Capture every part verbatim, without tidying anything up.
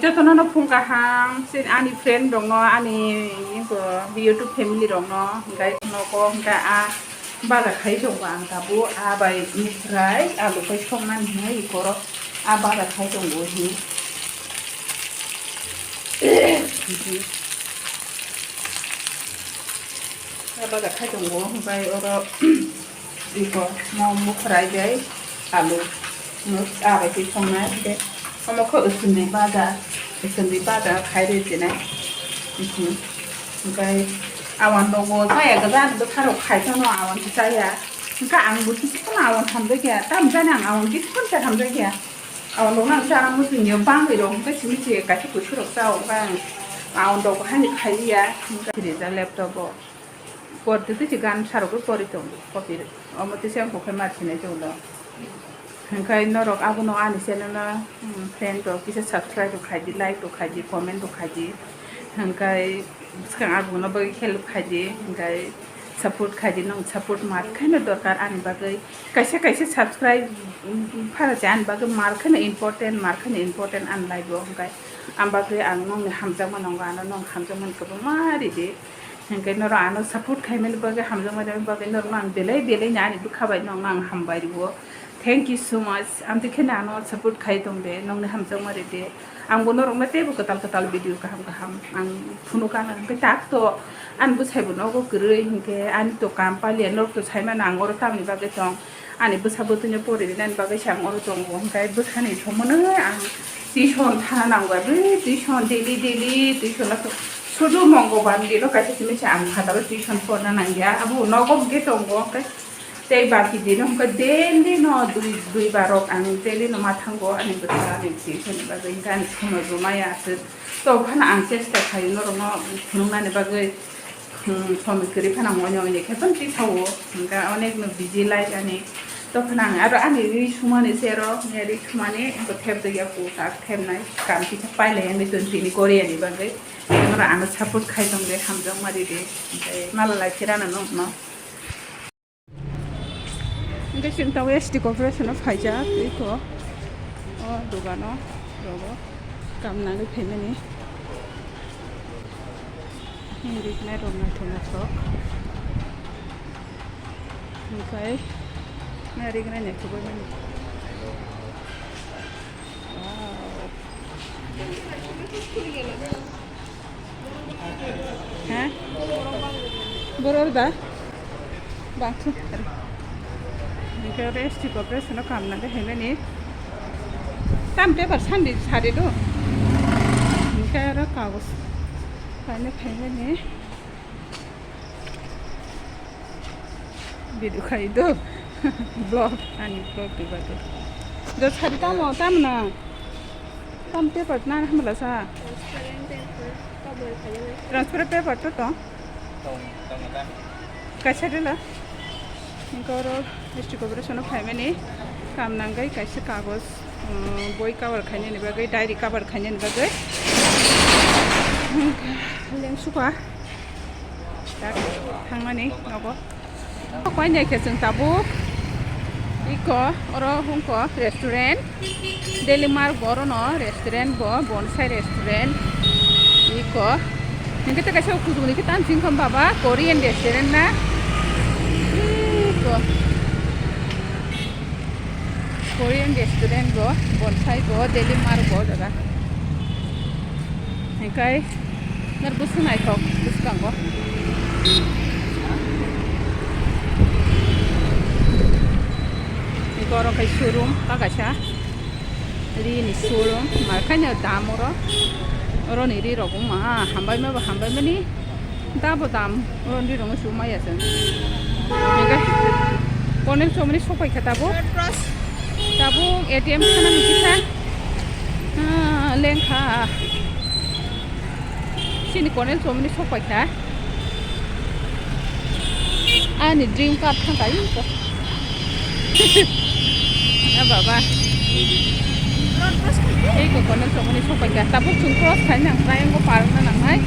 Jotono no phung kaham, chini ani friend rokno, ani iko YouTube family rokno, hwnkhe nogo hwnkhe a baja khai tongo ang tabuk, a bai mukhrai alu kai songnani hwnwi ikoro a baja khai tongo hi. A baja khai tongo, hwnkhe oro iko mo mukhrai bai alu, mo abai twi songnai, hwnkhe omo khe usundui baja, usundui baja khai rw sinai. Hwnkhe awan nogo chaya, gwdang bwkha rok khai phano awan khe chaya, hwnkhe ang bo kisa phano awan hamjakya, tamo jani ang awan kisa phano cha hamjakya. Awan rok nang cha ang muchungya bangwi rok, hwnkhe simi se kaisa kusu rok cha, hwnkhe ang awan rok bo hani khai ya, hwnkhe rijak laptop o. Por twi twi se gan sarogwi pori tongo, copy rok. Omo twi se ang kok khe mar sinai tongo. Hwnkhe norok abono ani channel no, hmm, friend rok kisa subscribe rok khai di, like rok khai di, comment rok khai di. Hwnkhe bwskang abono bagwi help khai di, hwnkhe support khai di, nwng support mar khe no dorkar ani bagwi. Kaisa kaisa subscribe, hmm, phara se ani bagwi mar khe no important, mar khe no important ani life o, hwnkhe ang bagwi ang nwngni hamjakma nango, ano nwng hamjakmani kwbangma ridi. Hwnkhe norok ano support khaimani bagwi, hamjakma rwmani bagwi norokno ang belai belai no ani bwkha bai no ang hambai rwo. Thank you so much. Amtwi kheno ano support khai tong de, nokni hamjakma rw de. Ang bo norokno teibo kwtal kwtal video kaham kaham ang phunukha, hwnkhe tak to ani bwsai bo nogo kwrwi, hwnkhe ani to kam paliya, norok to saimano ang oro tamni bagwi tong. Ani bwsa bwtwino pori rinani bagwi se ang oro tongo, hwnkhe bwsani somono ang tuition thana nango, bai tuition daily daily tuition o sudu mongo bandi no kaisa simi se ang phataro tuition porna nangya, abo nogo hwnkhe tongo, hwnkhe tei baki dino hwnkhe daily no dui dui barok ang daily no ma thango ani bwsa ani tuition ni bagwi, hwnkhe ani somoi bo maya aswk. To phano ang chesta khaio norokno phunuknani bagwi. Hmm, somoi kwrwi phano ang oino oino khe phano tisao, hwnkhe onek no busy life ani. To phano ang aro ani ri sumani se aro, ri sumani bo thep dwya ku tak thepnai kam kisa pailai ani toni tini Korea ni bagwi. Aro ano support khai tong de, hamjakma ridi, hwnkhe mala lai phirano nokno. Hwnkhe chwng tabuk S T corporation o phaijak, iko o dogano rogo kam nangwi phaimani. Riknai rok naithok naithok. Hwnkhe riknai naithok bai mani. Wow. Ha? Borok da? Bangthu. Hwnkhe oro S T corporation o kam nangkhe hwnmani. Tam paper sandi sadi do. Hwnkhe oro kagoj kainwi phaimani. Video khai do. Vlog, ani vlog diba do. Do sadi tamo, tamo na. Tam paper na hamla sa. Transparent paper, cover khai. Transparent paper to to. Tong, tong da. Kaisa de la. Hwnkhe oro S T corporation o phaimani kam nangwi kaisa kagoj, um, boi cover khainani bagwi, diary cover khainani bagwi. Hwnkhe lengsuka. Tak thangmani nogo. Koinai khe chwng tabuk iko oro hwnkhe restaurant, Daily Mark bo oro no restaurant bo, Bonsai restaurant iko. Hwnkhe tei kaisa kuchukni khe tamo chini kha baba Korean restaurant na iko. Korean restaurant bo, Bonsai bo, Daily Mark bo jaga. Hwnkhe nor bwswk naithok bwskango. Hwnkhe oro khe showroom ta kaisa. Ri ni showroom, mar khaino dam oro. Oro ni ri rok wngma hambai ma bo hambai mani. Dabo dam, oro ni rong se maya se. Hingke, konel chomani sopai kha tabuk. Tabuk A T M khana ni kisa. Ah, lengkha. Sini konel chomani sopai kha. Ani dream car thang kai ko. Ya baba. Ei ko kono chokni sopai ka. Tabuk chung cross khai nang, triangle park na nang nai.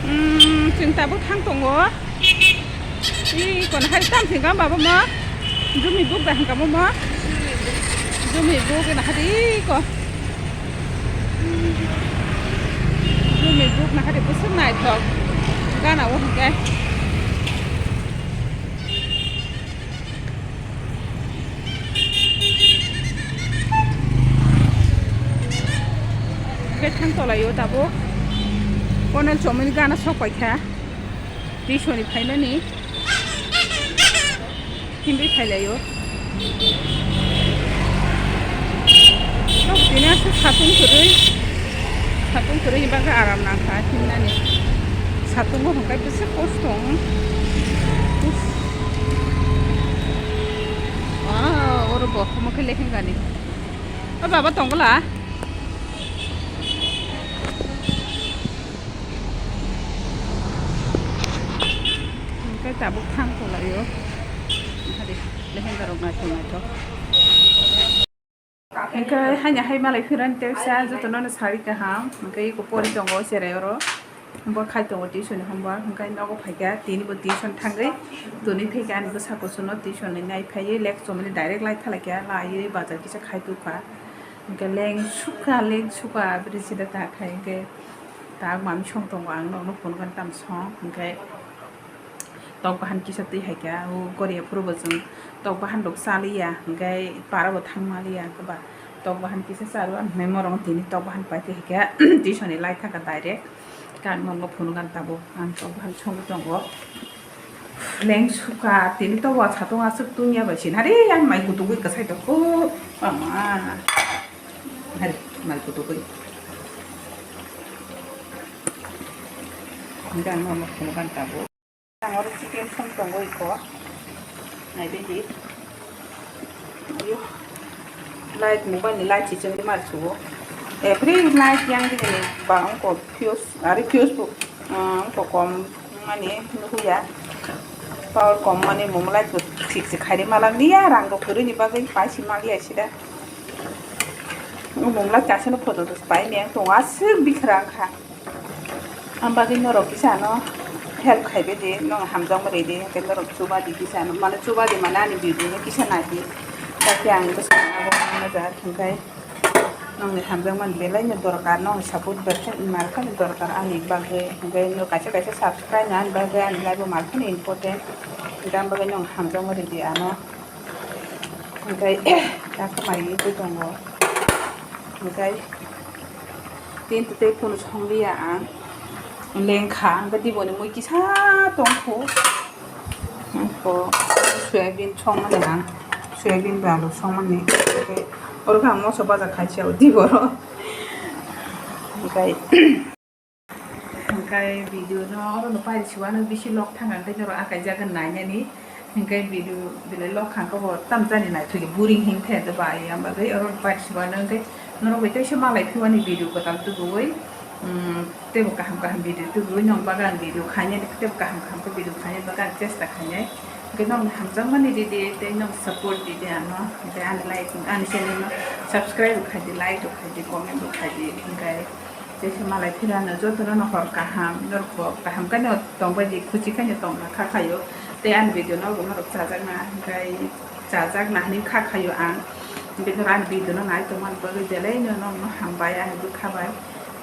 Hmm, chwng tabuk thang tongo. Ih, kon hari tam sing kang baba mo. Jumi buk dah kang mo mo. Jumi buk na hari ko. Jumi buk na hari busuk naithok. Gana o hingke. Khe thang tolai o tabuk. Konel chomani gana sok paikha. Tisoni phaimani himbi phailaio. Tok tini aswk satung kwrwi, satung kwrwi bagwi aram nangkha himnani. Satungo hwnkhai bisi kosto wng. Is. Wow, oro bo omo khe lekhengani. O baba tongla. Hingke tabuk thang tolaio. Hari lehenga rok naithok naithok. Hingke haini hai malai phirani tepsa jotono no sari kaham. Hingke iko pori tongo cherai oro. Homework khai tongo tuition ni homework. Hingke nogo phaikha tini bo tuition thangwi. Toni phaikha ani bwsa kusuno tuition ni nai phaiwi lek chomani direct lai thalaikha laiwi bazar kisa khai tukha. Hingke leng sukha leng sukha abri sida ta khai hingke. Tak mami song tongo ang nokno phunukha tam song hingke tok bahan kisa twi hai khe o Korea phuru bo chwng tok bahan rok cha liya hingke para bo thang ma liya hingke ba tok bahan kisa cha rw ang hwnwi morong tini tok bahan pai twi hai khe tuition ni lai thang kha direct kan nokno phunukha tabuk ang tok bahan songwi tongo. Leng sukha tini to watha tong aswk tungya bai sin hari ang mai kutugwi kwsai tong o mama hari mai kutugwi. Hingke ang nono phunukha tabuk. Ang oro chicken song tongo iko. Nai di di. Light mobile ni light chiching di mar sugo. Every night yang di ni ba ongko fuse, ari fuse bo, ah, ongko kom mani nuhuya. Power kom mani mum light bo thik se khairi malak niya rang rok kwrwi ni bagwi paisi maliya sida. Mum light kaisa no photo dos pai meng tongo aswk bikhrang kha. Ang bagwi norok kisa ano help khaibai di, nong hamjakma ridi, hwnkhe norok chuba di kisa ano, mane chuba di mane ani video no kisa nai di, takhe ang bwskango abo manajak, hwnkhe nongni hamjakmani belai no dorkar, nongni support belai malkhani dorkar ani bagwi, hwnkhe norok kaisa kaisa subscribe nani bagwi ani life o malkhani important, hwnkhe ang bagwi nong hamjakma ridi ano. Hingke, dak mai twi tongo. Hingke, tin twi tei kunu songliya ang. Lengkha, hingke diboni mui kisa tongkhu. Hingke, soyabin songmani ang. Soyabin bai alu songmani. Hingke, oro khe ang moso baja khaisa o diboro. Hingke, Hingke video no oro no pairi siwano bisi lok thang ang tei norok akai jaga nainani. Hingke video belai lok thang khe bo tamjani naithok boring hing the do bai ang bagwi oro no pairi siwano hingke norok bai teisa malai phiwani video kwtal tubuwi, um, teibo kaham kaham video tubuwi nong bagwi ang video khainani teibo kaham kaham khe video khainani bagwi ang chesta khainai. Hingke nong hamjakmani ridi tei nong support ridi ano hingke ani like ani channel no subscribe rok khaidi like rok khaidi comment rok khaidi hingke. Jesa malai phirano jotono no hor kaham, norok bo kaham khe no tongbai di, khuchi khe no tongna kha khaio. Tei ani video no bo norok chajakna, hingkai chajakna hinwi kha khaio ang. Hingke norok ani video no nai tongmani bagwi belai no nokno hambai, ani bwkha bai.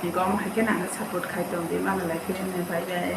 Hingke omo hai khe no ang support khai tong di, malai phirano bye bye.